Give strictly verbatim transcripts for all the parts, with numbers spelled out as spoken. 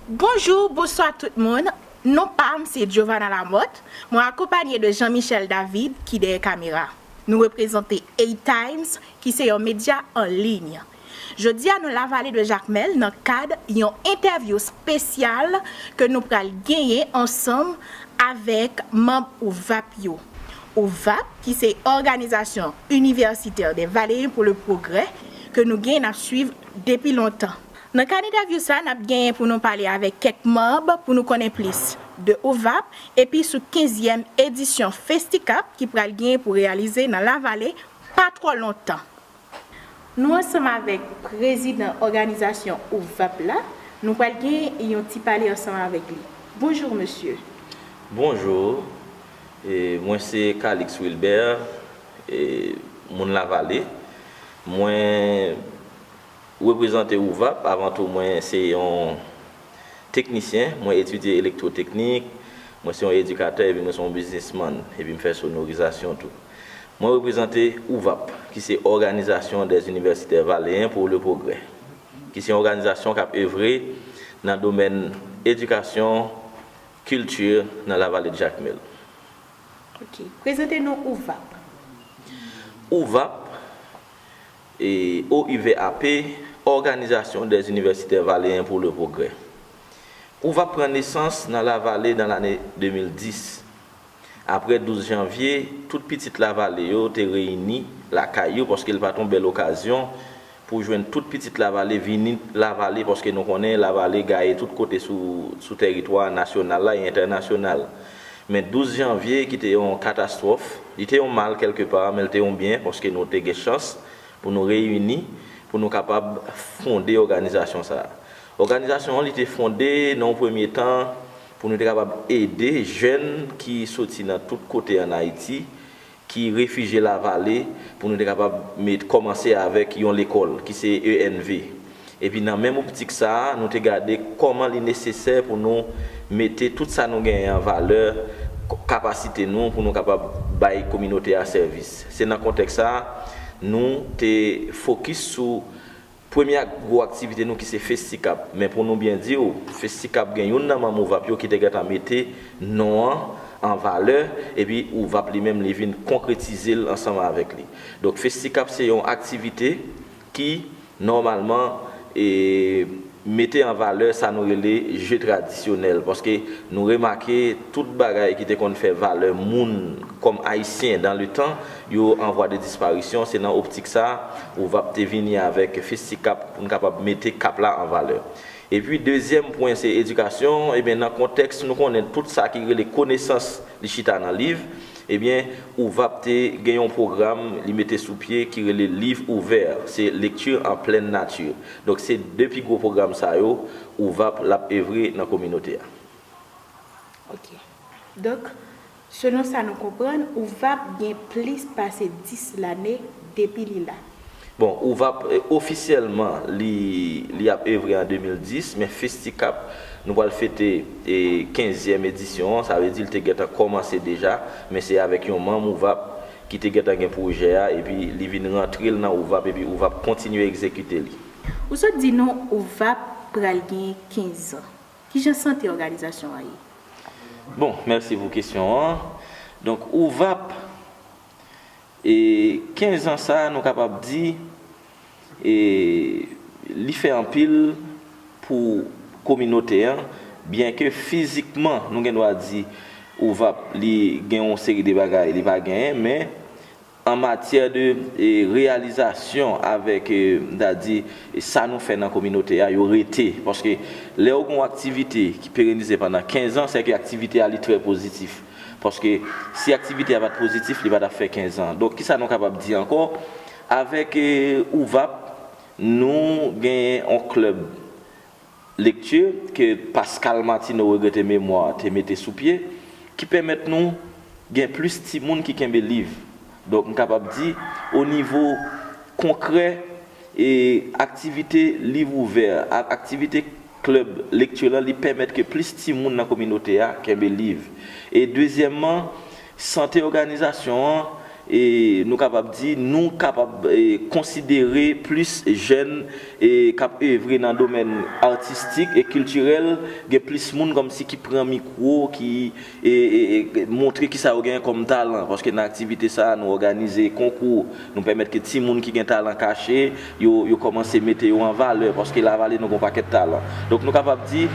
Bonjou, bonswa tout moun. Non pa m se Giovanna Lamothe. Mwen akonpanye de Jean Michel David ki dèyè kamera. Nou reprezante A Times ki se yon medya an liy. Jodi a nou Lavale de Jakmèl nan kad yon entèvyou espesyal ke nou pral genyen ansanm avèk manm OVAP yo. OVAP ki se Organisation Universitaire des Valéens pour le Progrès ke nou gen n ap swiv depi lontan. Nan kad entèvyou sa, n ap genyen pou nou pale avèk kèk manm pou nou konnen plis de OVAP epi sou kenzyèm edisyon Festicap ki pral genyen pou reyalize nan Lavale pa twò lontan. Nou ansanm avèk prezidan òganizasyon OVAP la, nou pral gen yon ti pale ansanm avèk li. Bonjou mesye. Bonjou, e, mwen se Calix Wilbert, e, moun Lavale. Mwen reprezante OVAP, avan tou mwen se yon teknisyen, mwen etidye elektwoteknik, mwen se yon edikatè epi mwen se yon biznismann, epi m fè sonorizasyon tou. Mwen reprezante OVAP, ki se Organisation des Universitaires Valéens pour le Progrès, ki se yon òganizasyon k ap evre nan domèn edikasyon, kilti nan Lavale de Jakmèl. Ok. Prezante nou OVAP. OVAP, e, O U V A P, Organisation des Universitaires Valéens pour le Progrès. OVAP pran nesans nan Lavale nan lane de mil dis. Apre douz janvye, tout pitit Lavale yo te reyini lakay yo, paske l pa t yon bèl okazyon pou jwenn tout pitit Lavale vini Lavale, paske nou konnen Lavale gaye tout kote sou, sou tèritwa nasyonal la e entènasyonal. Men douz janvye, ki te yon katastwòf, li te yon mal kèlkepa, men l te yon byen, paske nou te gen chans pou nou reyini, pou nou kapab fonde òganizasyon sa a. Òganizasyon an, li te fonde nan yon premye tan pou nou te kapab ede jèn ki soti nan tout kote ann Ayiti, ki refijye Lavale, pou nou te kapab met, kòmanse avèk yon lekòl, ki se E N V. Epi nan menm optik sa a, nou te gade kòman li nesesè pou nou mete tout sa nou genyen an valè, k-, kapasite nou pou nou kapab bay kominote a sèvis. Se nan kontèks sa a, nou te fokis sou premye ak gwo aktivite nou ki se Festicap. Men pou nou byen di w, Festicap gen youn nan manm OVAP yo ki te gentan mete non an an valè, epi OVAP li menm li vin konkretize l ansanm avèk li. Donk Festicap se yon aktivite ki nòmalman, e, mete an valè sa nou rele je tradisyonèl, paske nou remake tout bagay ki te konn fè valè moun kòm Ayisyen dans le temps, yo an vwa de disparisyon. Se nan optik sa a, OVAP te vini avèk Festicap pou n kapab mete kap la an valè. Epi dezyèm pwen se edikasyon. Ebyen, nan kontèks nou konnen tout sa ki rele konesans li chita nan liv, ebyen, OVAP te gen yon pwogram li mete sou pye ki rele Livre Ouvert, se Lecture en Pleine Nature. Donk, se de pi gwo pwogram sa yo, OVAP l ap evre nan kominote a. Ok. Donk, selon sa nou konprann, OVAP gen plis pase dis lane depi li la. Bon, OVAP, e, ofisyèlman, li, li ap evre an de mil dis, men Festicap, nou pral fete, e, kenzyèm edisyon an, sa vle di l te gentan kòmanse deja, men se avèk yon manm OVAP ki te gentan gen pwojè a, epi li vin rantre l nan OVAP, epi OVAP kontinye egzekite li. Ou sot di nou OVAP pral gen kenz an. Kijan sante òganizasyon an ye? Bon, mèsi pou kesyon an. Donk, OVAP, e, kenz an sa a, nou kapab di, e, li fè anpil pou kominote an, byenke fizikman, nou gen dwa di, OVAP, li gen yon seri de bagay li pa genyen, men an matyè de, e, reyalizasyon avèk, e, m ta di, e, sa nou fè nan kominote a, yo rete. Paske lè w gen yon aktivite ki perenize pandan kenz an, sèke aktivite a li trè pozitif. Paske si aktivite a pa t pozitif, li pa t ap fè kenz an. Donk, kisa nou kapab di ankò? Avèk, e, OVAP, nou genyen yon klèb lekti ke Pascal Martineau, regrete memwa, te mete sou pye, ki pèmèt nou gen plis timoun ki kenbe liv. Donk, m kapab di, o nivo konkrè, e aktivite Livre Ouvert ak aktivite klèb lekti lan, li pèmèt ke plis timoun nan kominote a kenbe liv. E dezyèmman, sante òganizasyon an, E nou kapab di, nou kapab e, konsidere plis jèn e k ap evre nan domèn atistik e kiltirèl, gen plis moun kòmsi ki pran mikwo, ki e, e, e, montre kisa yo genyen kòm talan, paske nan aktivite sa a, nou òganize konkou, nou pèmèt ke timoun ki gen talan kache, yo, yo kòmanse mete yo an valè, paske Lavale nou gen yon pakèt talan. Donk, nou kapab di,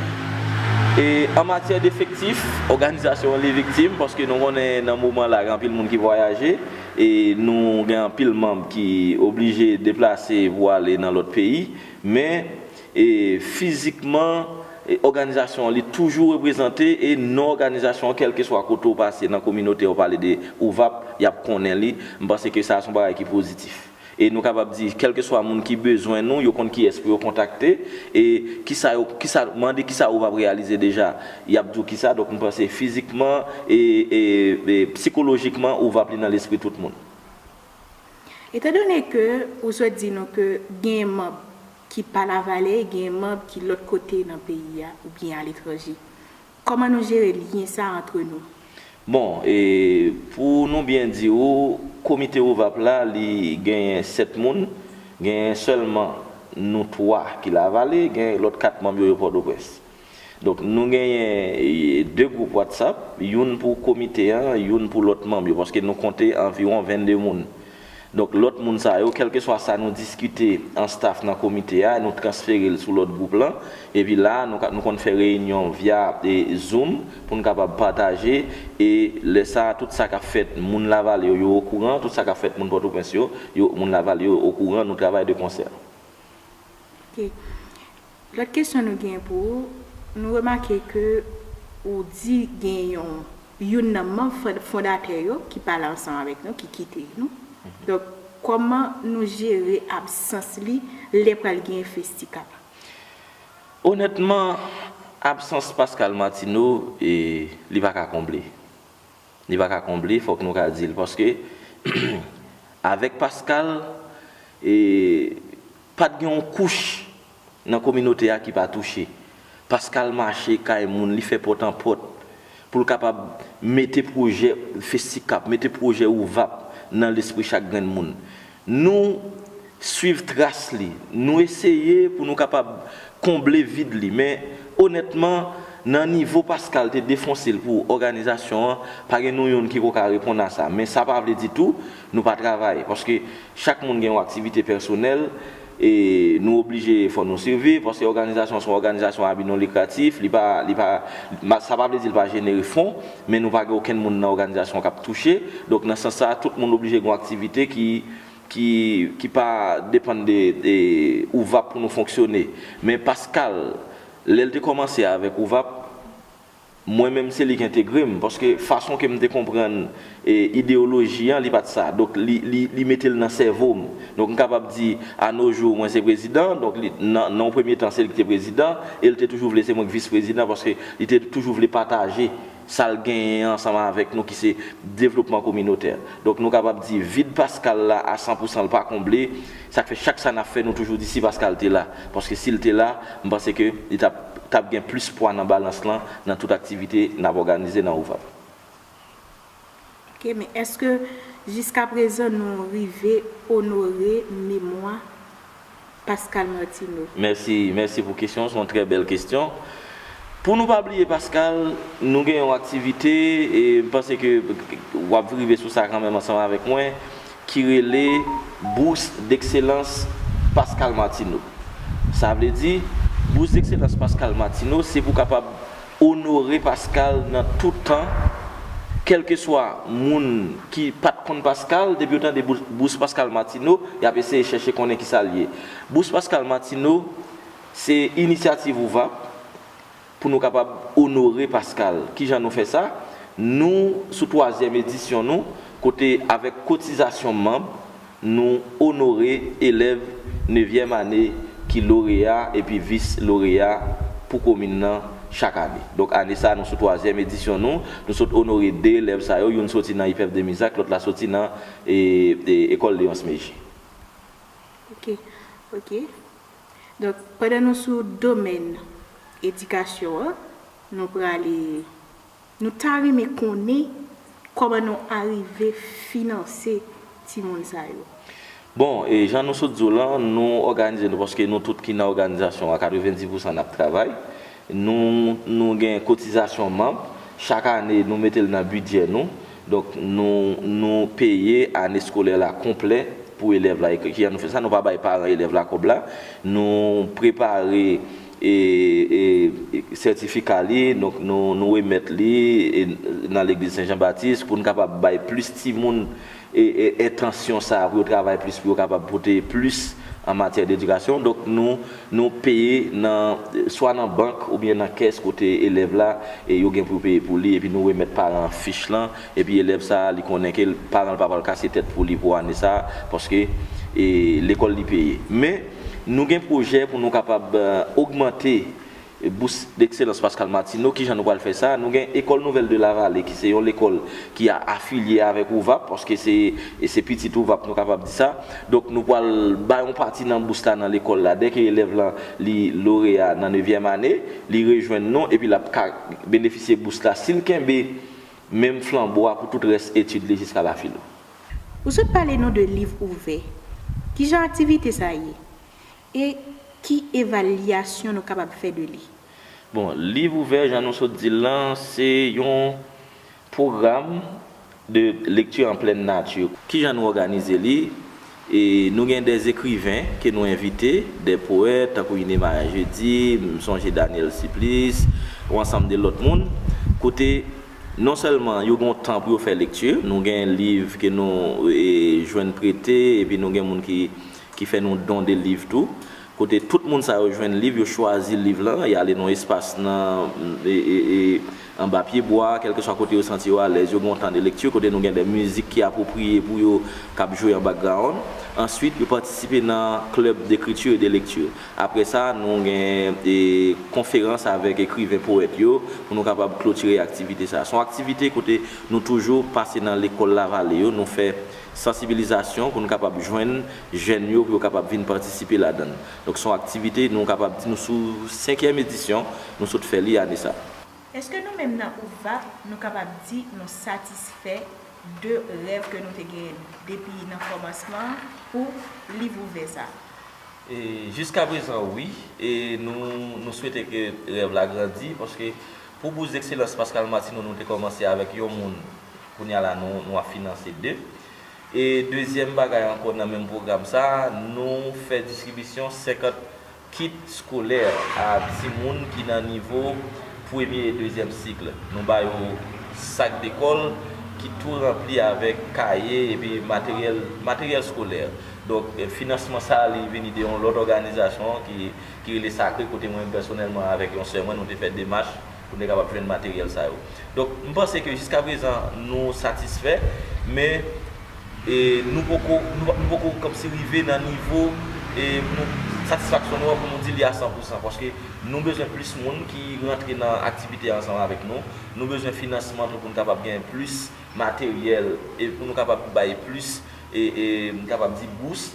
e, an matyè defektif, òganizasyon an li viktim, paske nou konnen nan moman la, gen anpil moun ki vwayaje, e nou gen anpil manm ki oblije deplase pou ale nan lòt peyi, men, e, fizikman, e, òganizasyon an li toujou reprezante, e non òganizasyon an, kèlkeswa kote w pase nan kominote, w pale de OUVAP, y ap konnen li. M panse ke sa a se yon bagay ki pozitif. E nou kapab di, kèlkeswa moun ki bezwen nou, yo konn kiyès pou yo kontakte, e kisa yo, kisa, mande kisa OUVAP reyalize deja, y ap di w kisa. Donk, m panse fizikman e, e, e sikolojikman, OUVAP li nan lespri tout moun. Etandone ke ou sot di nou ke gen manm ki pa Lavale, gen manm ki lòt kote nan peyi a oubyen aletranje, kòman nou jere lyen sa antre nou? Bon, e pou nou byen di w, komite OUVAP la, li genyen sèt moun, genyen sèlman nou twa ki Lavale, gen lòt kat manm yo, yo Pòtoprens. Donk, nou genyen e, de gwoup WhatsApp, youn pou komite an, youn pou lòt manm yo, paske nou konte anviwon vennde moun. Donk, lòt moun sa yo, kèlkeswa sa nou diskite an staff nan komite a, nou transfere l sou lòt gwoup lan. Epi la, nou, ka- nou konn fè reyinyon via e, Zoom pou n kapab pataje. E lè sa a, tout sa k ap fèt moun Lavale yo, yo okouran. Tout sa k ap fèt moun Pòtoprens yo, yo, moun Lavale yo okouran. Nou travay de konsè. Ok. Lòt kesyon nou gen pou ou, nou remake ke ou di gen yon youn nan manm fondatè yo ki pale ansanm avèk nou, ki kite nou. Donk, kòman nou jere absans li lè pral gen Festicap? Onètman, absans Pascal Martineau, e, li pa ka konble. Li pa ka konble, fòk nou ka di l. Paske, avèk Pascal, e, pa t gen yon kouch nan kominote a ki pa touche. Pascal mache kay moun, li fè pòt an pòt pou l kapab mete pwojè Festicap, mete pwojè OUVAP nan lespri chak grenn moun. Nou swiv tras li, nou eseye pou nou kapab konble vid li, men onètman, nan nivo Pascal te defonse l pou òganizasyon an, pa gen nou youn ki ko ka reponn a sa. Men sa pa vle di tou nou pa travay, paske chak moun gen yon aktivite pèsonèl, e nou oblije, fò nou siviv, paske òganizasyon se yon òganizasyon a bi non likratif, li pa, li pa, sa pa vle di li pa jenere fon, men nou pa gen okenn moun nan òganizasyon k ap touche. Donk, nan sans sa, tout moun oblije gen yon aktivite ki, ki, ki pa depann de, de OUVAP pou nou fonksyone. Men Pascal, lè l te kòmanse avèk OUVAP, mwen menm se li k entegre m, paske fason ke m te konprann e, ideyoloji an, li pa t sa. Donk, li, li, li mete l nan sèvo m. Donk, m kapab di, à nos jours, mwen se prezidan. Donk, li, nan, nan yon premye tan, se li ki te prezidan, e l te toujou vle se mwen k vis prezidan, paske li te toujou vle pataje sa l genyen ansanm avèk nou, ki se devlopman kominotè. Donk, nou kapab di, vid Pascal la, a san pou san, l pa konble. Sa k fè, chak sa n ap fè, nou toujou di, si Pascal te la. Paske si l te la, m panse ke li t ap, t ap gen plis pwa nan balans lan, nan tout aktivite n ap òganize nan OUVAP. Ok, men èske jiskaprezan nou rive onore memwa Pascal Martineau? Mèsi, mèsi pou kesyon, se yon trè bèl kesyon. Pou nou pa bliye Pascal, nou gen yon aktivite, e m panse ke w ap rive sou sa kanmenm ansanm avèk mwen, ki rele Bourse d'Excellence Pascal Martineau. Sa vle di, Bourse d'Excellence Pascal Martineau, se pou kapab onore Pascal nan tout tan, kèlkeswa moun ki pa t konn Pascal, depi yo tande Bous Pascal Martineau, y ap eseye chèche konnen kisa l ye. Bous Pascal Martineau, se inisyativ OUVAP pou nou kapab onore Pascal. Kijan nou fè sa? Nou sou twazyèm edisyon nou, kote avèk kotizasyon manm, nou onore elèv nevyèm ane ki loreya epi vis loreya pou komin nan chak ane. Donk, ane sa a, nou sou twazyèm edisyon nou. Nou sot onore de elèv sa yo, youn soti nan IPEF de Mizak, lòt la soti nan e, e, Ekòl Léonce Mejie. Ok, ok. Donk, pandan nou sou domèn edikasyon an, nou prale, nou ta renmen konnen Kòman nou arive finanse timoun sa yo? Bon, e jan nou sot di w lan, nou òganize nou paske nou tout ki nan òganizasyon an, katrevenndis pousan n ap travay. Nou, nou gen kotizasyon manm. Chak ane, nou mete l nan bidjè nou. Donk, nou, nou peye ane eskolè la konplè pou elèv la. E kijan nou fè sa? Nou pa bay paran elèv la kòb la. Nou prepare e, e, e sètifika li, nou, nou, nou remèt li e, nan legliz Sen Jan Batis pou n kapab bay plis timoun e, e, entansyon sa a pou yo travay plis, pou yo kapab pote plis an matyè dedikasyon. Donk, nou, nou peye nan, swa nan bank oubyen nan kès kote elèv la, e yo gen pou yo peye pou li, epi nou remèt paran an fich lan, epi elèv sa a, li konnen ke l, paran l pa pral kase tèt pou li pou ane sa a, paske, e, lekòl li peye. Men, nou gen pwojè pou nou kapab, e, ogmante Bous Dekselans Pascal Martineau. Kijan nou pral fè sa? Nou gen École Nouvelle de la Vallée, ki se yon lekòl ki a, afilye avèk ouvap, paske se, e se pitit ouvap, nou kapab di sa. Donk, nou pral bay yon pati nan bous la nan lekòl la. Dèke elèv lan, li loreya nan nevyèm ane, li rejwenn nou, epi l ap ka benefisye bous la si l kenbe menm flanbo a pou tout rès etid li jiska lafilo. Ou sot pale nou de liv ouvè. Kijan aktivite sa ye? E ki evalyasyon nou kapab fè de li? Bon, liv ouvè, jan nou sot di l lan, se yon pwogram de lecture en pleine nature. Kijan nou òganize li? E nou gen des écrivains ke nou envite, des poètes, tankou Inemaya Jeudi, m sonje Daniel Supplice, yon ansanm de lòt moun, kote non sèlman yo gen yon tan pou yo fè lekti, nou gen liv ke nou, e, jwenn prete, epi nou gen moun ki, ki fè nou don de liv tou. Kote tout moun sa yo jwenn liv, yo chwazi liv lan, y ale nan yon espas nan, e, e, e, anba pyebwa, kèlkeswa kote yo santi yo alèz, yo gen yon tan de lekti, kote nou gen de mizik ki apwopriye pou yo, k ap jwe an background. Answit, yo patisipe nan club d'écriture et de lecture. Apre sa, nou gen, e, konferans avèk ekriven, powèt yo, pou nou kapab klotire aktivite sa. Se yon aktivite kote nou toujou pase nan lekòl Lavale yo, nou fè sansibilizasyon pou nou kapab jwenn jèn yo, pou yo kapab vin patisipe ladan l. Donk, se yon aktivite, nou kapab di nou sou senkyèm edisyon, nou sot fè li ane sa. Èske nou menm nan ouvap, nou kapab di nou satisfè de rèv ke nou te genyen depi nan kòmansman pou liv ouvè sa? E, jiskaprezan, wi. E nou, nou swete ke rèv la grandi, paske pou Bous Dekselans Pascal Martineau, nou te kòmanse avèk yon moun, kounye a la, nou, nou ap finanse de. E dezyèm bagay ankò nan menm pwogram sa, nou fè distribisyon senkant kit skolè a timoun ki nan nivo premye e dezyèm sik. Nou ba yo sak dekòl, kit tou ranpli avèk kaye epi materyèl, materyèl skolè. Donk, e, finansman sa a, li vini de yon lòt òganizasyon ki, ki rele Sakre, kote mwen pèsonèlman avèk yon sè mwen, nou te fè demach pou nou te kapab jwenn materyèl sa yo. Donk, m panse ke jiskaprezan, nou satisfè, men, e, nou poko, nou, nou poko kòmsi rive nan nivo, e, nou, satisfaksyon nou an pou nou di li a san pou san, paske nou bezwen plis moun ki rantre nan aktivite a ansanm avèk nou. Nou bezwen finansman tou pou nou kapab gen plis materyèl e pou nou kapab bay plis, e, e, m kapab di bous.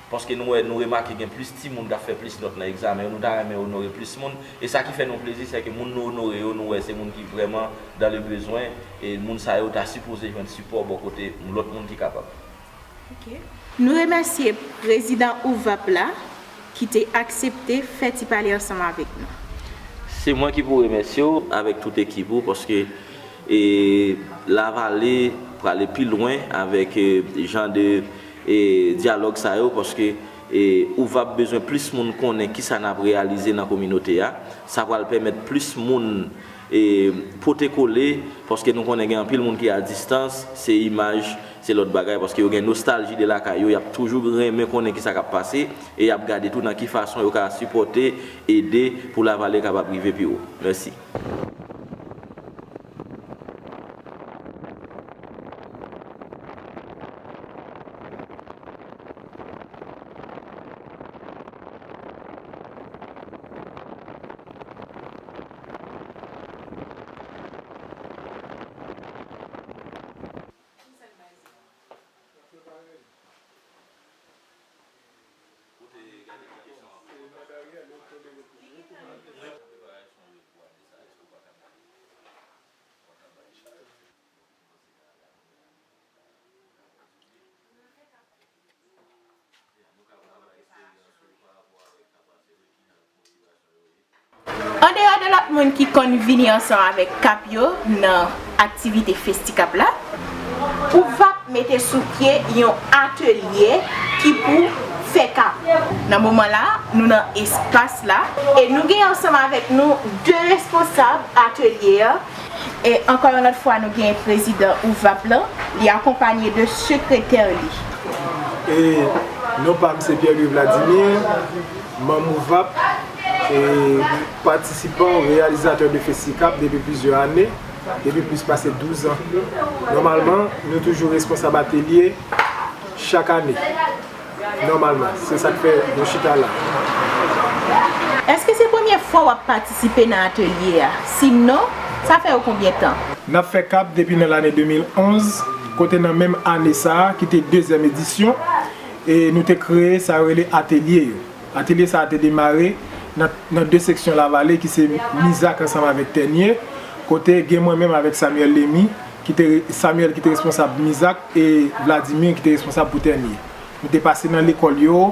Paske nou wè, nou remake gen plis timoun k ap fè plis nòt nan egzamen yo, nou ta renmen onore plis moun. E sa ki fè nou plezi, se ke moun nou onore yo, nou wè se moun ki vrèman dans le besoin, e moun sa yo ta sipoze jwenn sipò bò kote lòt moun ki kapab. Ok. Nou remèsye prezidan ouvap la ki te aksepte fè ti pale ansanm avèk nou. Se mwen ki pou remèsye w avèk tout ekip ou, paske, e, Lavale prale pi lwen avèk, e, jan de, e, dyalòg sa yo, paske, e, ouvap bezwen plis moun konnen kisa n ap reyalize nan kominote a. Sa pral pèmèt plis moun, e, pote kole, paske nou konnen gen anpil moun ki a distans, se imaj, se lòt bagay, paske yo gen nostalji de lakay yo, y ap toujou renmen konnen kisa k ap pase, e y ap gade tou nan ki fason yo ka sipòte, ede pou Lavale kapab rive pi wo. Mèsi. Lòt moun ki konn vini ansanm avèk kap yo nan aktivite Festikap la, OUVAP mete sou pye yon atelye ki pou fè kap. Nan moman la, nou nan espas la e nou gen ansanm avèk nou de responsab atelye a. E ankò yon lòt fwa, nou gen prezidan OUVAP lan, li akonpanye de sekretè li. E non pa m se Pierre Louis Vladimir, manm OUVAP, e patisipan, reyalizatè de Festikap depi plizyè ane, depi plis pase douz an. Nòmalman, nou toujou responsab atelye chak ane. Nòmalman, se sa k fè nou chita la. Èske se premye fwa w ap patisipe nan atelye a? Si non, sa fè w konbyen tan? N ap fè kap depi nan lane de mil onz, kote nan menm ane sa a, ki te dezyèm edisyon, e nou te kreye sa yo rele atelye yo. Atelye sa a te demare nan, nan de seksyon Lavale, ki se Mizak ansanm avèk Tènye, kote gen mwen menm avèk Samuel Lemy, ki te, Samuel ki te responsab Mizak e Vladimir ki te responsab pou Tènye. Nou te pase nan lekòl yo,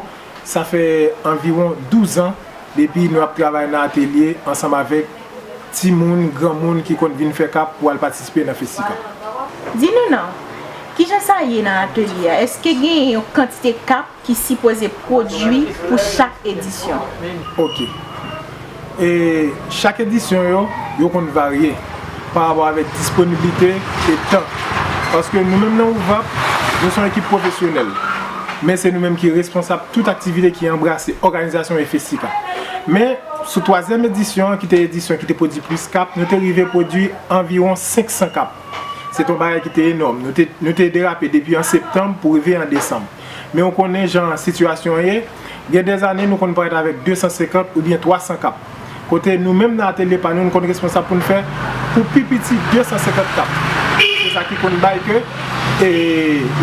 sa fè anviwon douz an depi nou ap travay nan atelye ansanm avèk timoun, granmoun ki konn vin fè kap pou al patisipe nan Festikap. Di nou non, kijan sa ye nan atelye a? Èske gen yon kantite kap ki sipoze pwodui pou chak edisyon? Ok. E chak edisyon yo, yo konn varye pa rapò avèk disponiblite e tan. Paske nou menm nan OUVAP, nou se yon ekip pwofesyonèl. Men se nou menm ki responsab tout aktivite ki anbrase òganizasyon e Festikap. Men sou twazyèm edisyon an, ki te edisyon ki te pwodui plis kap, nou te rive pwodui anviwon senk san kap. Se te yon bagay ki te enòm. Nou te, nou te derape depi an septanm pou rive an desanm. Men ou konnen jan sitiyasyon an ye, gen dèzane nou konn parèt avèk de san senkant oubyen twa san kap. Kote nou menm nan atelye pa nou, nou konn responsab pou n fè pou pi piti de san senkant kap. Se sa ki konn bay ke e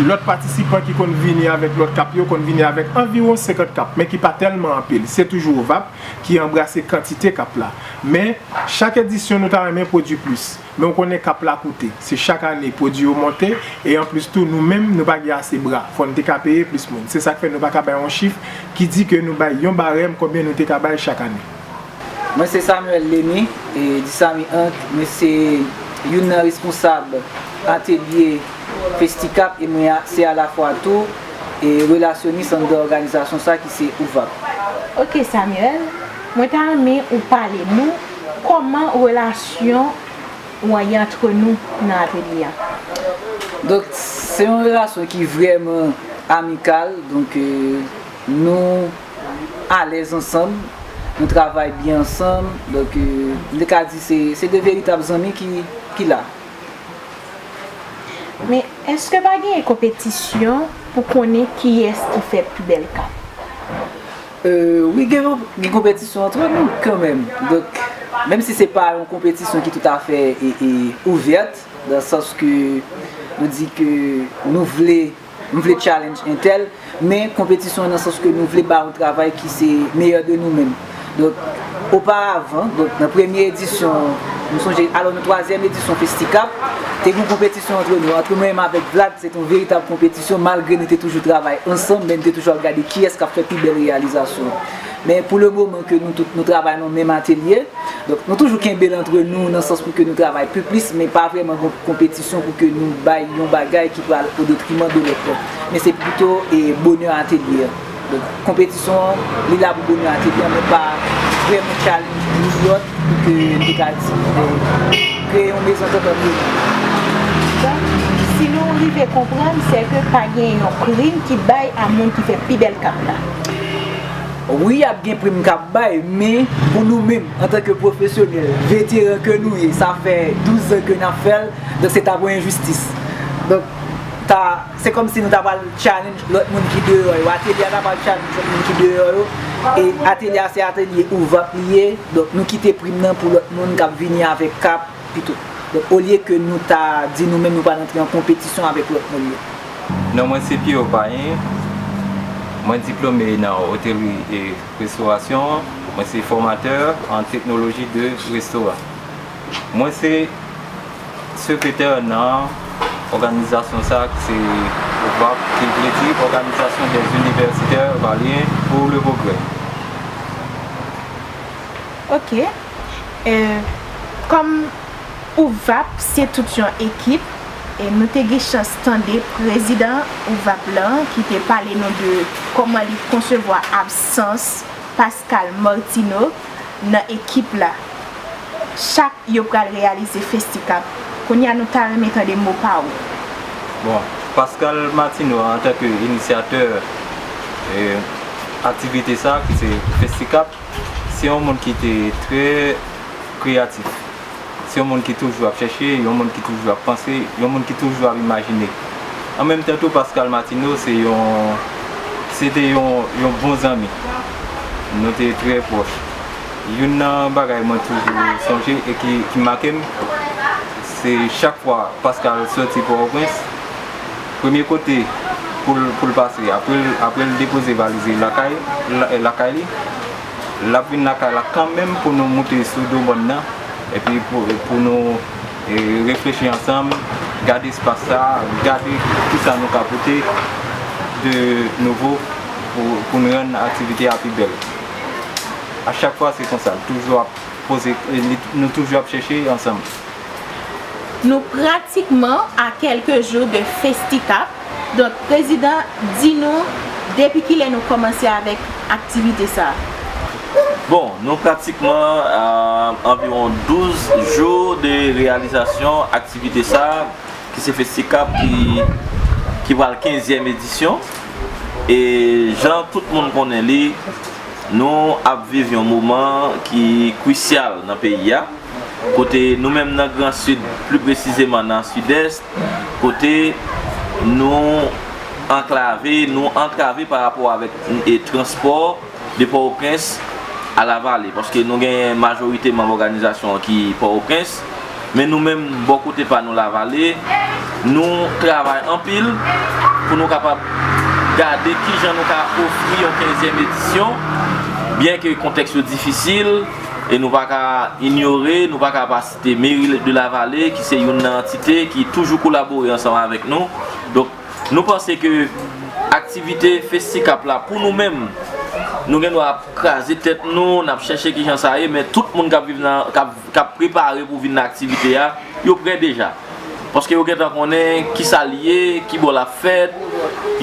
lòt patisipan ki konn vini avèk lòt kap yo konn vini avèk anviwon senkant kap, men ki pa tèlman anpil. Se toujou OUVAP ki anbrase kantite kap la. Men chak edisyon nou ta renmen pwodui plis. Men ou konnen kap la koute. Se chak ane pwodui yo monte e anplis tou nou menm nou pa gen ase bra. Fò n te ka peye plis moun. Se sa k fè nou pa ka bay yon chif ki di ke nou bay yon barèm konbyen nou te ka bay chak ane. Mwen se Samuel Lemy, e, di Samy Ant, mwen se youn nan responsab atelye Festikap e mwen se alafwa tou e relasyonis anndan òganizasyon sa ki se OUVAP. Ok Samuel, mwen ta renmen ou pale nou kòman relasyon ou an ye antre nou nan atelye a? Donk, se yon relasyon ki vrèman amikal. Donk, e, nou alèz ansanm, nou travay byen ansanm. Donk, e, m te ka di se, se de veritab zanmi ki, ki la. Men, èske pa genyen konpetisyon pou konnen kiyès ki fè pi bèl kap? Euh, wi, gen, gen konpetisyon antre nou kanmenm. Donk, menm si se pa yon konpetisyon ki toutafè e, e, ouvèt, dan sans ke nou di ke nou vle, nou vle challenge entèl, men konpetisyon nan sans ke nou vle ba yon travay ki se meyè de nou menm. Donk, oparavan, donk, nan premye edisyon, m sonje, alò, nan twazyèm edisyon Festikap, te gen yon konpetisyon antre nou, antre mwen menm avèk Vlad, se te yon veritab konpetisyon, malgre nou te toujou travay ansanm, men nou te toujou ap gade kiyès k ap fè pi bèl reyalizasyon. Men pou le moman ke nou tout nou travay nan menm atelye, donk nou toujou kenbe l antre nou nan sans pou ke nou travay pi plis, men pa vrèman gon konpetisyon pou ke nou bay yon bagay ki pral o detriman de lòt la. Men se pito e bonè atelye a. Donk konpetisyon an, li la pou bonè atelye a, men pa vrèman challenge nou lòt pou ke nou te ka di, e, kreye yon mezantant antre nou. Donk, si nou rive konprann, se ke pa gen yon prim ki bay a moun ki fè pi bèl kap la. Wi, ap gen prim k ap bay, men pou nou menm, antanke pwofesyonèl, veteran ke nou ye, sa fè douz an ke n ap fè l, donk se ta pou enjistis. Donk, ta, se kòmsi nou ta pral challenge lòt moun ki deyò yo. Atelye a ta pral challenge lòt moun ki deyò yo. E atelye a se atelye ouvap li ye, donk nou kite prim nan pou lòt moun k ap vini avèk kap pito. Donk, olye ke nou ta di nou menm nou pral antre an konpetisyon avèk lòt moun yo. Non mwen se Pierrot Payen, mwen diplome nan otelri e restorasyon, mwen se fòmatè an teknoloji de restoran. Mwen se sekretè nan òganizasyon sa ki se OVAP, ki vle di Organisation des Universitaires Valiens pour le Progrès. Ok. E, kòm OUVAP se tout yon ekip, e nou te gen chans tande prezidan OUVAP lan ki te pale nou de kòman li konsevwa absans Pascal Martineau nan ekip la. Chak yo pral reyalize Festicap. Kounye a nou ta renmen tande mo pa ou. Bon, Pascal Martineau antanke inisyatè e, aktivite sa ki se Festicap, se yon moun ki te trè kreyatif. Se yon moun ki toujou ap chèche, yon moun ki toujou ap panse, yon moun ki toujou ap imajine. An menm tan tou, Pascal Martineau se yon se te yon, yon bon zanmi. Nou te trè pwòch. Youn nan bagay mwen toujou sonje e ki, ki make m, se chak fwa Pascal soti Pòtoprens, premye kote pou l, pou l pase, apre l, apre l depoze valiz li lakay, la- lakay li, l ap vin lakay la kanmenm pou nou moute sou do mòn nan, epi pou, pou nou e, reflechi ansanm, gade espas sa, gade kisa nou ka pote de nouvo pou, pou n rann aktivite a pi bèl. A chak fwa se konsa, l toujou ap poze, e, li- nou toujou ap chèche ansanm. Nou pratikman a kèlke jou de Festicap. Donk, prezidan, di nou depi kilè nou kòmanse avèk aktivite sa a? Bon, nou pratikman a anviwon douz jou de reyalizasyon aktivite sa a, ki se Festicap ki, ki pral kenzyèm edisyon. E jan tout moun konnen li, nou ap viv yon moman ki krisyal nan peyi a. Kote nou menm nan Gran Sid, pli presizeman nan Sidès, kote nou anklave, nou antrave pa rapò avèk e, transpò de Pòtoprens a Lavale, paske nou genyen majorite manm òganizasyon an ki Pòtoprens, men nou menm, bò kote pa nou Lavale, nou travay anpil pou nou kapab gade kijan nou ka ofri yon kenzyèm edisyon, byenke kontèks yo difisil, e nou pa ka inyore, nou pa ka pa site Meri de Lavale, ki se youn nan antite ki toujou kolabore ansanm avèk nou. Donk, nou panse ke aktivite Festicap la, pou nou menm, nou gen dwa ap kraze tèt nou, n ap chèche kijan sa ye, men tout moun k ap viv nan, k ap, k ap prepare pou vin nan aktivite a, yo prè deja. Paske yo gentan konnen kisa l ye, ki bò l ap fèt,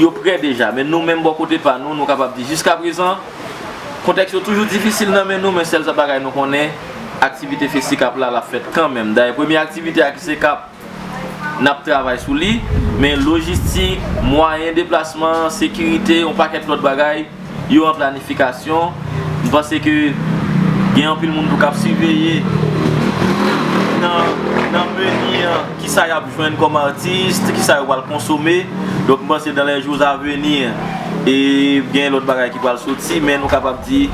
yo prè deja. Men nou menm, bò kote pa nou, nou kapab di jiskaprezan, kontèks yo toujou difisil nan men nou, men sèl sa bagay nou konnen, aktivite Festicap la, l ap fèt kanmenm. Dayè, premye aktivite a ki se k ap, n ap travay sou li, men lojistik, mwayen deplasman, sekirite, yon pakèt lòt bagay, yo an planifikasyon. M panse ke gen anpil moun tou k ap siveye nan, nan meni an, kisa y ap jwenn kòm atis, kisa yo pral konsome. Donk, m panse dans les jours à venir, e gen lòt bagay ki pral soti, men nou kapab di,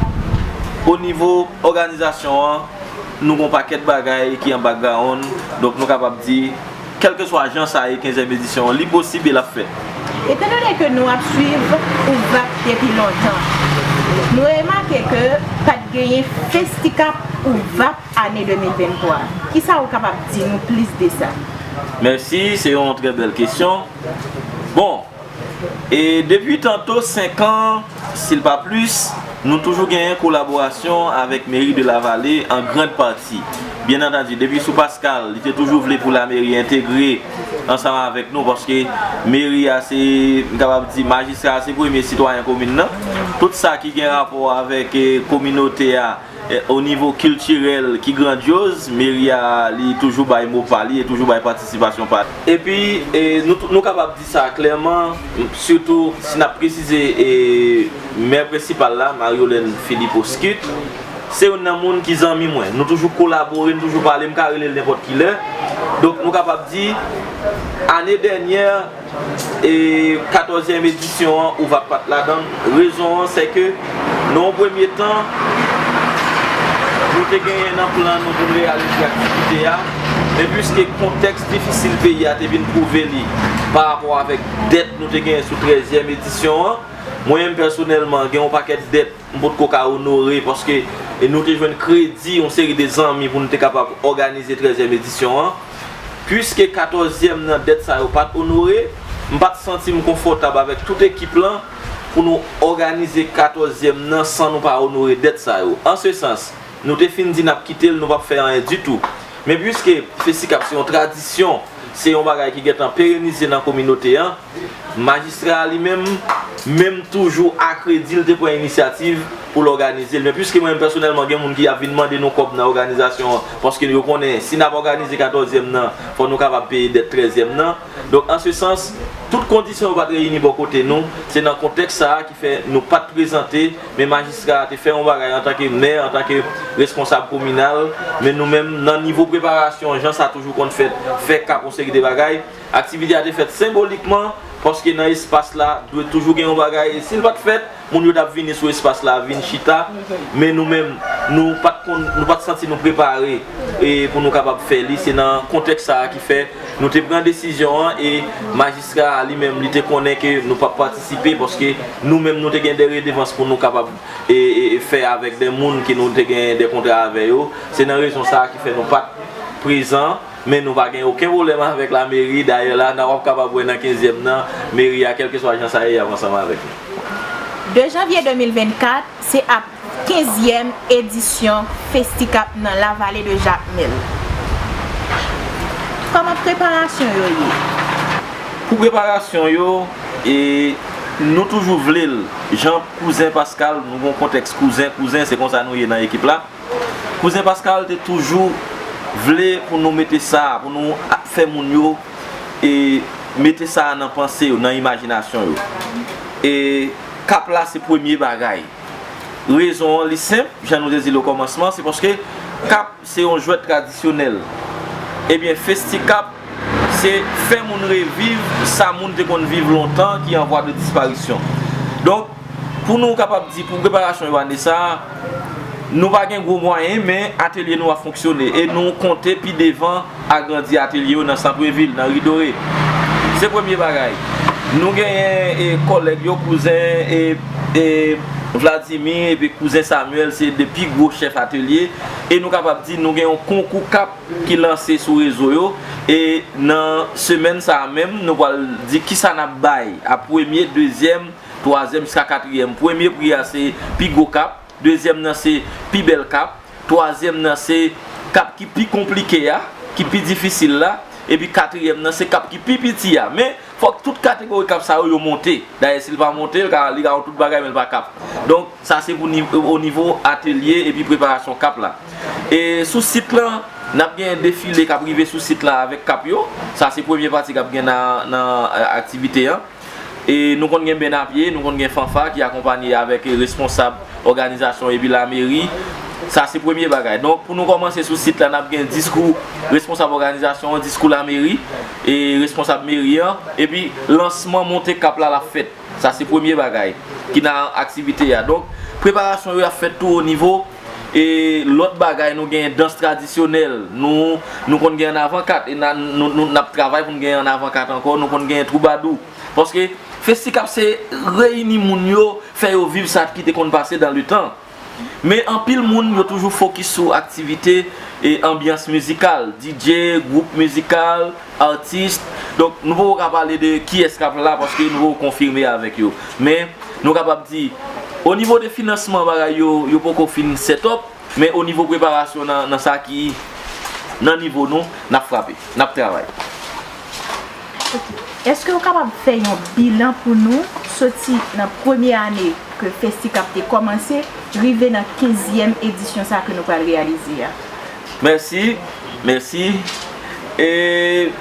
o nivo òganizasyon an, nou gen yon pakèt bagay ki an background, donk nou kapab di, kèlkeswa jan sa ye, kenzyèm edisyon an, li posib e l ap fèt. Etandone ke nou ap swiv OUVAP depi lontan, nou remake ke pa t genyen Festicap OUVAP ane de mil venntwa. Kisa ou kapab di nou plis de sa? Mèsi, se yon trè bèl kesyon. Bon, e depi tanto senk an, si l pa plis, nou toujou genyen kolaborasyon avèk Meri de Lavale an grand pati. Byen antandi, depi sou Pascal, li te toujou vle pou lameri entegre ansanm avèk nou, paske meri a se, m kapab di, majistra a se premye sitwayen komin nan. Tout sa ki gen rapò avèk e, kominote a, e, o nivo kiltirèl ki grandyoz, meri a li toujou bay mo pa li e toujou bay patisipasyon pa li. Epi, e, nou, nou kapab di sa klèman, sitou si n ap presize, e, mè prensipal la, Mariolène Philippe Oscut, se youn nan moun ki zanmi mwen. Nou toujou kolabore, nou toujou pale, m ka rele l nenpòt ki lè. Donk, nou kapab di, ane dènyè, e katòzyèm edisyon an, OUVAP pa t ladan l. Rezon an, se ke, nan yon premye tan, nou te genyen nan plan nou pou n reyalize aktivite a, men piske kontèks difisil peyi a te vin twouve li pa rapò avèk dèt nou te genyen sou trèzyèm edisyon an, mwen menm pèsonèlman, gen yon pakèt dèt m potko ka onore, paske e nou te jwenn kredi yon seri de zanmi pou nou te kapab òganize trèzyèm edisyon an. Piske katòzyèm nan dèt sa yo pa t onore, m pa t santi m konfòtab avèk tout ekip lan pou nou òganize katòzyèm nan san nou pa onore dèt sa yo. An se sans, Nou te fin di n ap kite l, nou p ap fè anyen ditou. Men piske Festikap se yon tradisyon, se yon bagay ki gentan perenize nan kominote an, majistra a li menm, menm toujou akredi l te pran inisyativ pou l òganize l. Men piske mwen menm pèsonèlman gen moun ki ap vin mande nou kòb nan òganizasyon an, paske yo konnen si n ap òganize katòzyèm nan, fò nou kapab peye dèt trèzyèm nan. Donk, an se sans, tout kondisyon yo pa t reyini bò kote nou, se nan kontèks sa a ki fè nou pa t prezante, men majistra a te fè yon bagay antanke mè, antanke responsab kominal, men nou menm, nan nivo preparasyon, jan sa toujou konn fèt, fè kap yon seri de bagay, aktivite a te fèt senbolikman, paske nan espas la, dwe toujou gen yon bagay, e si l pa t fèt, moun yo t ap vini sou espas la, vin chita, men nou menm, nou pa t konn, nou pa t santi nou prepare e pou nou kapab fè li. Se nan kontèks sa a ki fè nou te pran desizyon an e majistra a li menm, li te konnen ke nou p ap patisipe paske nou menm, nou te gen de redevans pou nou kapab e, e, e fè avèk de moun ke nou te gen de kontra avè yo. Se nan rezon sa a ki fè nou pa t prezan. Men nou pa gen okenn pwoblèm avèk lameri. Dayè la, n ap kapab wè nan kenzyèm nan, meri a, kèlkeswa jan sa ye, y ap ansanm avèk nou. De janvye de mil vennkat, se ap kenzyèm edisyon Festikap nan Lavale de Jakmèl. Kòman preparasyon yo ye? Pou preparasyon yo, e, nou toujou vle l. Jan kouzen Pascal, nou gon kontèks kouzen, kouzen, se konsa nou ye nan ekip la. Kouzen Pascal te toujou vle pou nou mete sa, pou nou fè moun yo e mete sa nan panse yo, nan imajinasyon yo. E kap la se premye bagay. Rezon an li senp, jan nou te di l okòmansman, se paske kap se yon jwèt tradisyonèl. Ebyen, Festikap se fè moun reviv sa moun te konn viv lontan ki an vwa de disparisyon. Donk, pou nou kapab di pou preparasyon yo ane sa a, nou pa gen gwo mwayen, men atelye nou ap fonksyone e nou konte pi devan agrandi atelye yo nan santvil, nan Ri Dore. Se premye bagay. Nou genyen e, kòlèg yo, kouzen e, e, Vladimir epi kouzen Samuel, se de pi gwo chèf atelye. E nou kapab di nou gen yon konkou kap ki lanse sou rezo yo. E nan semèn sa a menm, nou pral di kisa n ap bay a premye, dezyèm, twazyèm jiska katriyèm. Premye pri a se pi gwo kap, dezyèm nan se pi bèl kap, twazyèm nan se kap ki pi konplike a, ki pi difisil la, epi katriyèm nan se kap ki pi piti a. Men, fòk tout kategori kap sa yo, yo monte. Dayè, si l pa monte, l ka, li ka yon tout bagay, men l pa kap. Donk, sa se pou nivo, o nivo atelye epi preparasyon kap la. E sou sit lan, n ap gen defile k ap rive sou sit la avèk kap yo. Sa se premye pati k ap gen nan, nan, e, aktivite an. E nou konn gen bennapye, nou konn gen fanfa ki akonpanye avèk responsab òganizasyon epi lameri. Sa se premye bagay. Donk, pou nou kòmanse sou sit la, n ap gen diskou responsab òganizasyon an, diskou lameri, e responsab meri an, epi lansman monte kap la l ap fèt. Sa se premye bagay ki nan aktivite a. Donk, preparasyon yo ap fèt tou o nivo e lòt bagay, nou gen dans tradisyonèl, nou, nou konn gen ann avan kat, e n a, nou, nou, n ap travay pou n gen ann avan kat ankò, nou konn gen twoubadou. Paske Festikap se reyini moun yo, fè yo viv sa ki te konn pase dans le temps. Men anpil moun yo toujou fokis sou aktivite e anbyans mizikal, D J, gwoup mizikal, atis. Donk, nou poko ka pale de kiyès k ap la paske nou poko konfime avèk yo. Men, nou kapab di, o nivo de finansman bagay yo, yo poko fin set up, men o nivo preparasyon nan, nan sa ki nan nivo nou, n ap frape, n ap travay. Èske w kapab fè yon bilan pou nou, soti nan premye ane ke Festikap te kòmanse, rive nan kenzyèm edisyon sa ke nou pral reyalize a? Mèsi, mèsi. E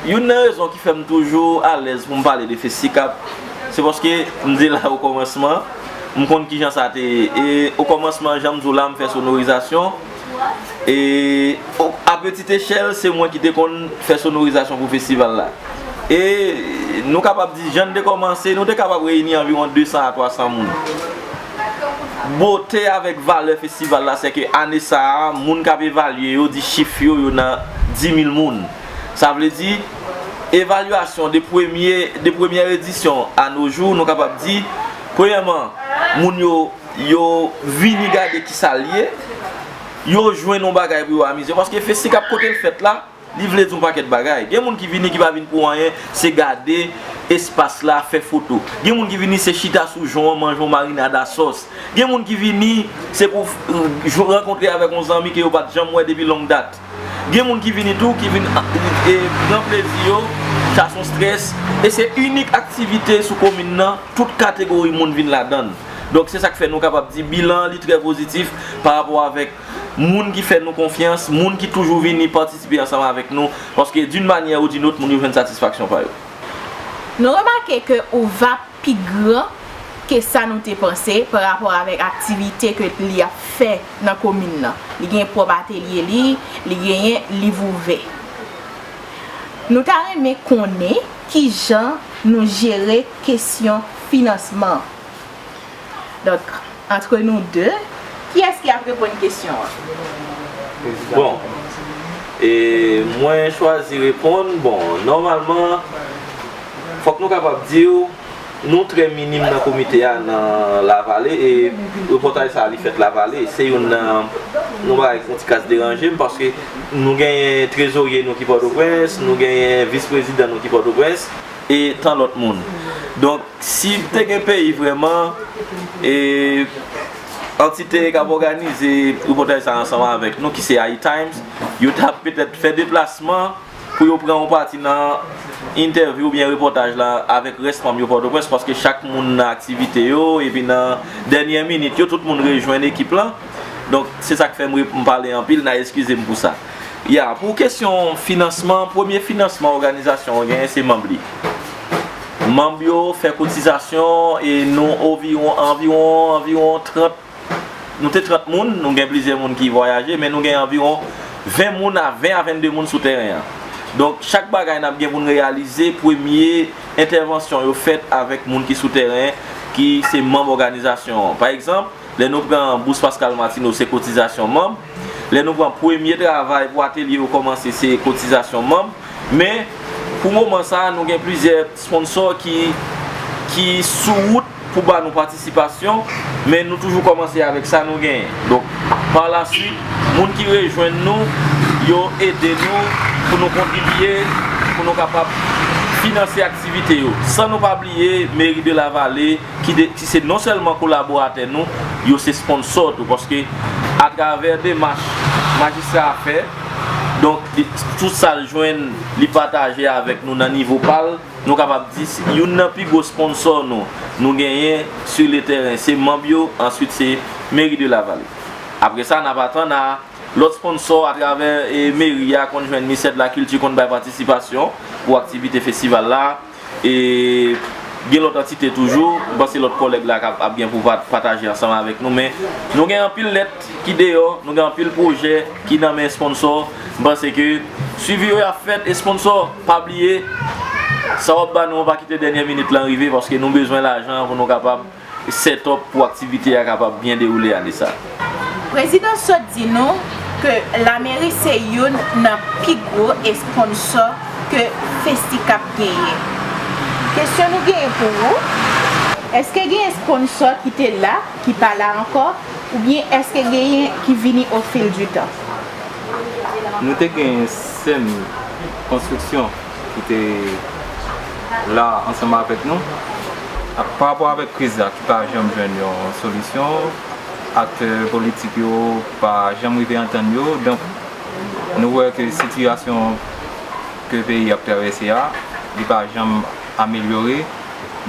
youn nan rezon ki fè m toujou alèz pou m pale de Festikap, se paske m te la okòmansman, m konn kijan sa te ye. E okòmansman, jan m di w la, m fè sonorizasyon. E o- a petite echèl, se mwen ki te konn fè sonorizasyon pou festival la. E nou kapab di, jan n te kòmanse, nou te kapab reyini anviwon de san a twa san moun. Bote avèk valè festival la, se ke ane sa a, moun k ap evalye yo di chif yo, yo nan dis mil moun. Sa vle di, evalyasyon de premye, de premyè edisyon a no jou, nou kapab di, premyèman, moun yo, yo vini gade kisa l ye, yo jwenn yon bagay pou yo amize yo. Paske Festikap kote l fèt la, li vle di yon pakèt bagay. Gen moun ki vini ki pa vin pou anyen, se gade, espas la, fè foto. Gen moun ki vini, se chita sou jon an, manje yon marinad a sòs. Gen moun ki vini, se pou rankontre avèk yon zanmi ke yo pa t janm wè depi long dat. Gen moun ki vini tou, ki vin e, pran plezi yo, chase yon strès. E se inik aktivite sou komin nan, tout kategori moun vin ladan l. Donk, se sa k fè nou kapab di bilan an, li trè pozitif pa rapò avèk moun ki fè nou konfyans, moun ki toujou vini patisipe ansanm avèk nou, paske d'une manière ou d'une autre, moun yo jwenn satisfaksyon pa yo. Nou remake ke OVAP pi gran ke sa nou te panse pa rapò avèk aktivite ke li ap fè nan komin nan. Li gen pwòp atelye li, li genyen liv ouvè. Nou ta renmen konnen kijan nou jere kesyon finansman. Donk, antre nou de, kiyès ki ap reponn kesyon an? Bon, e mwen chwazi reponn. Bon, nòmalman, fòk nou kapab di w, nou trè minim nan komite a nan Lavale, e repòtaj sa a li fèt Lavale. Se youn nan yon bagay ki yon ti kras deranje m, paske nou genyen trezorye nou ki Pòtoprens, nou genyen vis prezidan nou ki Pòtoprens, e tan lòt moun. Donk, si te gen peyi vrèman, e antite k ap òganize repòtaj sa ansanm avèk nou, ki se iTimes, yo t ap petèt fè deplasman pou yo pran yon pati nan entèvyou oubyen repòtaj la avèk rès manm yo Pòtoprens, paske chak moun nan aktivite yo, epi nan dènyè minit yo, tout moun rejwenn ekip lan. Donk, se sa k fè m re- m pale anpil, n a eskize m pou sa. Ya, pou kesyon finansman, premye finansman òganizasyon an genyen se manm li. Manm yo fè kotizasyon e nou oviwon, anviwon, anviwon trant, nou te trant moun, nou gen plizyè moun ki vwayaje, men nou gen anviwon ven moun a ven a vennde moun sou tèren an. Donk, chak bagay n ap gen pou n reyalize, premye entèvansyon yo fèt avèk moun ki sou tèren, ki se manm òganizasyon an. Pa egzanp, lè nou pran Bous Pascal Martineau, se kotizasyon manm. Lè nou pran premye travay pou atelye yo kòmanse, se kotizasyon manm. Men, pou moman sa a, nou gen plizyè sponsò ki, ki sou wout pou ba nou patisipasyon, men nou toujou kòmanse avèk sa nou genyen. Donk, pa la swit, moun ki rejwenn nou, yo ede nou pou nou kontribye, pou nou kapab finanse aktivite yo. San nou pa bliye Meri de Lavale, ki, de, ki se non sèlman kolaboratè nou, yo se sponsò tou, paske atravè demach majistra a fè, donk, li, tout sa l jwenn, li pataje avèk nou nan nivo pa l, nou kapab di, se youn nan pi gwo sponsò nou, nou genyen sou le tèren, se manm yo, answit se Meri de Lavale. Apre sa, n ap atann a lòt sponsò atravè e, meri a konn jwenn, Ministè de la Kilti konn bay patisipasyon pou aktivite festival la. E gen lòt antite toujou, m panse lòt kòlèg la k ap, ap gen pou pa- pataje ansanm avèk nou, men nou gen anpil lèt ki deyò, nou gen anpil pwojè ki nan men sponsò. M panse ke swivi yo y ap fèt, e sponsò, pa bliye, sa w ap ba nou an, pa kite dènyè minit lan rive, paske nou bezwen lajan pou nou kapab set up pou aktivite a kapab byen dewoule ane sa. Prezidan sot di nou ke lameri se youn nan pi gwo esponsò ke Festicap genyen. Kesyon nou genyen pou ou, èske gen esponsò ki te la, ki pa la ankò, oubyen èske genyen ki vini au fil du temps? Nou te gen sèm konstriksyon ki te la ansanm avèk nou. Ap- Pa rapò avèk kriz la ki pa janm jwenn yon solisyon, aktè politik yo pa janm rive antann yo. Donk, nou wè ke sitiyasyon ke peyi ap travèse a, li pa janm amelyore.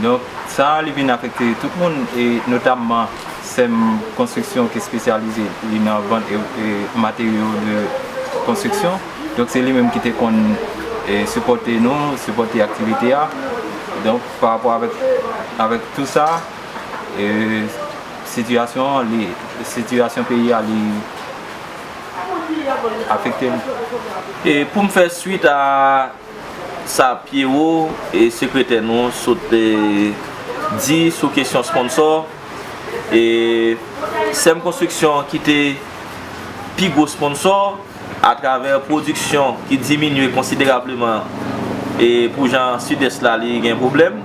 Donk, sa a, li vin afekte tout moun, e notamman sèm konstriksyon ki espesyalize li nan vant e, e materyo de konstriksyon. Donk, se li menm ki te konn e, sipòte nou, sipòte aktivite a. Donk, pa rapò avèk, avèk tou sa, e, sitiyasyon an, li, sitiyasyon peyi a, li afekte l. E pou m fè swit a sa Pierrot, e sekretè nou, sot e, di sou kesyon sponsò, e sèm konstriksyon ki te pi gwo sponsò atravè pwodiksyon ki diminye konsiderableman, e pou jan Sidès la li gen pwoblèm.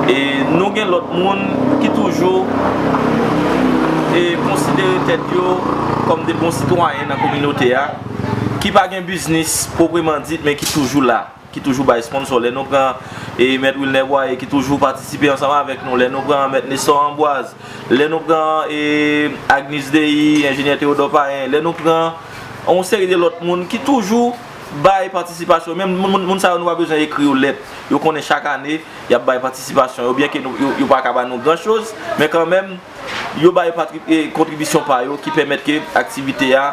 E nou gen lòt moun ki toujou e konsidere tèt yo kòm de bon sitwayen nan kominote a, ki pa gen biznis pwopreman dit, men ki toujou la, ki toujou bay sponsò. Lè nou pran e Mèt Wilner Boyer ki toujou patisipe ansanm avèk nou, lè nou pran Mèt Nestor Ambroise, lè nou pran e Agnis Deyi, enjenyè Théodore Payen, lè nou pran yon seri de lòt moun ki toujou bay patisipasyon. Menm moun, moun, moun sa yo, nou pa bezwen ekri yo lèt. Yo konnen chak ane, y ap bay patisipasyon yo, byen ke nou, yo, yo pa ka ba nou gran choz, men kanmenm, yo bay patri- e, kontribisyon pa yo ki pèmèt ke aktivite a,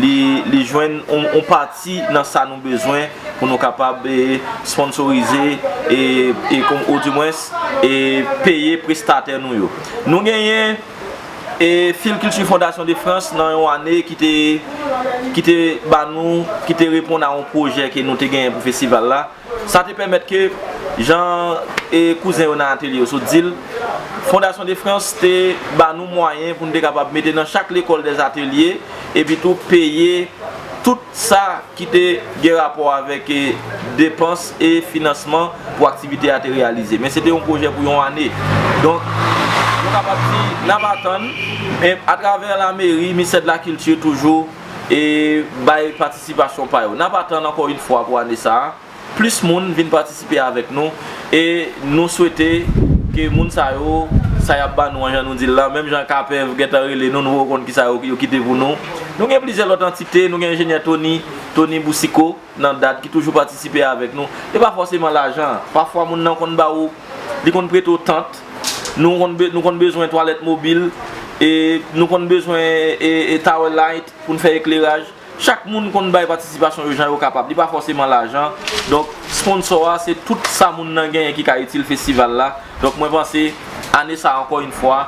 li, li jwenn yon, yon pati nan sa nou bezwen pou nou kapab e, sponsorize e, e, kon, ou dimwens e, peye prestatè nou yo. Nou genyen e, Fil Kilti Fondasyon de Frans nan yon ane ki te, ki te ba nou, ki te reponn a yon pwojè ke nou te genyen pou festival la. Sa te pèmèt ke, jan e, kouzen yo nan atelye yo sot di l, Fondasyon de Frans te ba nou mwayen pou n te kapab mete nan chak lekòl dè atelye, epi tou peye tout sa ki te gen rapò avèk e, depans e finansman pou aktivite a te reyalize. Men se te yon pwojè pou yon ane. Donk, nou kapab di, n ap atann, e, atravè lameri, ministè de la kilti toujou e, bay patisipasyon pa yo. N ap atann ankò yon fwa pou ane sa a, plis moun vin patisipe avèk nou e nou swete ke moun sa yo, sa y ap ba nou an, jan nou di l la, menm jan Kapèv gentan rele nou, nou poko konn kisa yo, yo kite pou nou. Nou gen plizyè lòt antite, nou gen enjenyè Tony, Tony Boucicault, nan dat ki toujou patisipe avèk nou. E pa fòseman lajan. Pafwa moun nan konn ba ou, li konn prete w tant. Nou konn, be- nou konn bezwen twalèt mobil, e nou konn bezwen e, e tower light pou n fè ekleraj. Chak moun konn bay patisipasyon yo jan yo kapab. Li pa fòseman lajan. Donk, sponsò a, se tout sa moun nan genyen ki ka itil festival la. Donk, mwen panse, ane sa a, ankò yon fwa,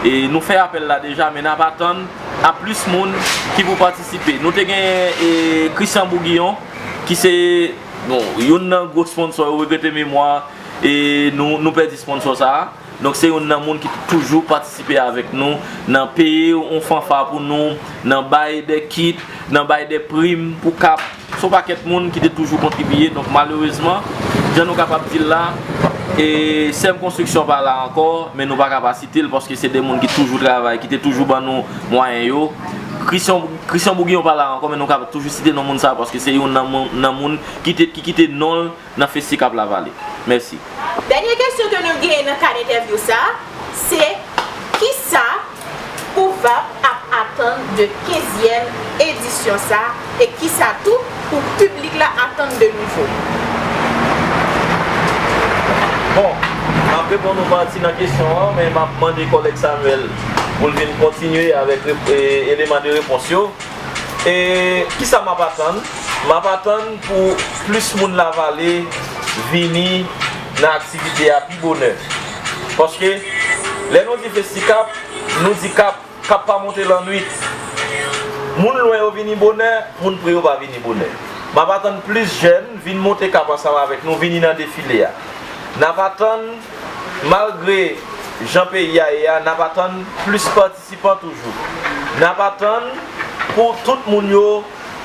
e nou fè apèl la deja, men n ap atann a plis moun ki pou patisipe. Nou te genyen e, Christian Bourguignon, ki se, bon, youn nan gwo sponsò yo, regrete memwa, e nou, nou pèdi sponsò sa a. Donk, se youn nan moun ki toujou patisipe avèk nou nan peye yon fanfa pou nou, nan bay de kit, nan bay de prim pou Kap. Se yon pakèt moun ki te toujou kontribiye. Donk, malerezman, jan nou kapab di l la, e Sèm Konstriksyon pa la ankò, men nou pa ka pa site l paske se de moun ki toujou travay, ki te toujou ban nou mwayen yo. Christian, Christian Bourguignon pa la ankò, men nou ka toujou site non moun sa a paske se youn nan moun, nan moun ki te, ki kite non l nan Festikap Lavale. Mèsi. Dènye kesyon ke nou genyen nan kad entèvyou sa a, se kisa OUVAP ap atann de kenzyèm edisyon sa a, e kisa tou pou piblik la atann de nouvo? Bon, m ap reponn yon pati nan kesyon an, men m ap mande kòlèg Samuel pou l vin kontinye avèk rep- e, eleman de repons yo. E kisa m ap atann? M ap atann pou plis moun Lavale vini nan aktivite a pi bonè. Paske, lè nou di Festikap, nou di Kap, Kap pa monte lannwit. Moun lwen yo vini bonè, moun pre yo pa vini bonè. M ap atann plis jèn vin monte Kap ansanm avèk nou, vini nan defile a. N ap atann, malgre jan peyi a ye a, n ap atann plis patisipan toujou. N ap atann pou tout moun yo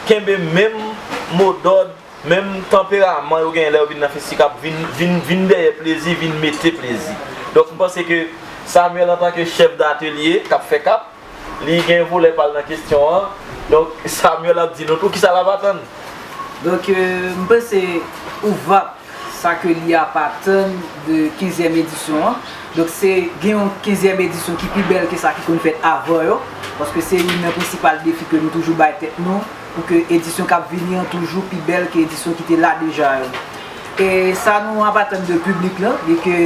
kenbe menm modòd, menm tanperaman yo genyen lè yo vin nan Festikap, vin, vin, vin dèyè plezi, vin mete plezi. Donk, m panse ke Samuel, antanke chèf datelye k ap fè Kap, li gen volè pa l nan kesyon an. Donk, Samuel ap di nou tou kisa l ap atann. Donk, euh, m panse OUVAP, sa ke li ap atann de kenzyèm edisyon an. Donk, se gen yon kenzyèm edisyon ki pi bèl ke sa ki konn fèt avan yo, paske se youn nan prensipal defi ke nou toujou bay tèt nou, pou ke edisyon k ap vini an toujou pi bèl ke edisyon ki te la deja yo. E sa nou ap atann de piblik lan, byen ke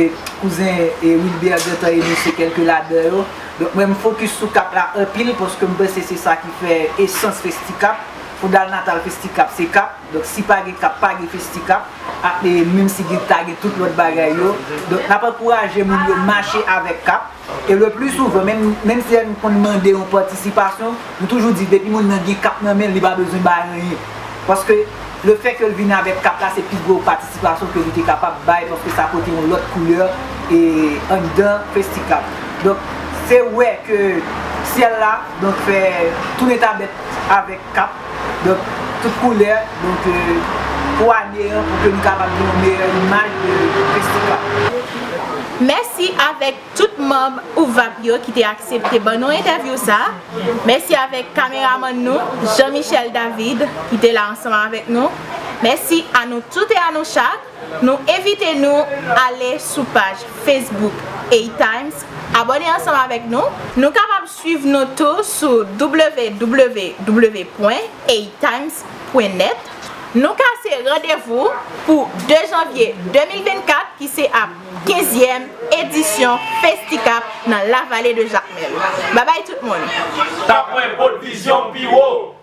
kouzen e Wilbert gentan enonse kèlke ladan yo. Donk, mwen, m fokis sou Kap la anpil, paske m panse se sa ki fè esans Festikap, fondalnatal Festikap, se Kap. Donk, si pa gen Kap, pa gen Festikap. A, e menm si gen, ta gen tout lòt bagay yo. Donk, n ap ankouraje moun yo mache avèk Kap. E le pli souvan, menm, menm si moun konn mande yon patisipasyon, nou toujou di, depi moun nan gen Kap nan men l, li pa bezwen bay anyen. Paske, le fè ke l vin avèk Kap la, se pi gwo patisipasyon ke li te kapab bay, paske sa pote yon lòt koulè, e, anndan Festikap. Donk, se wè ke syèl la, donk, fè tounen tabèt avèk Kap. Donk, tout koulè, donk, euh, pou ane an, pou ke nou kapab gen yon meyè imaj de Festikap. Mèsi avèk tout manm OUVAP yo ki te aksepte ban nou entèvyou sa. Mèsi avèk kameramann nou, Jean Michel David, ki te la ansanm avèk nou. Mèsi a nou tout e a nou chak. Nou envite nou ale sou paj Facebook A Times, abòne ansanm avèk nou. Nou kapab swiv nou tou sou w w w pwen a times pwen nèt. Nou kase randevou pou de janvye de mil vennkat, ki se ap kenzyèm edisyon Festicap nan Lavale de Jakmèl. Babay tout moun! Tapwen pot vizyon pi wo!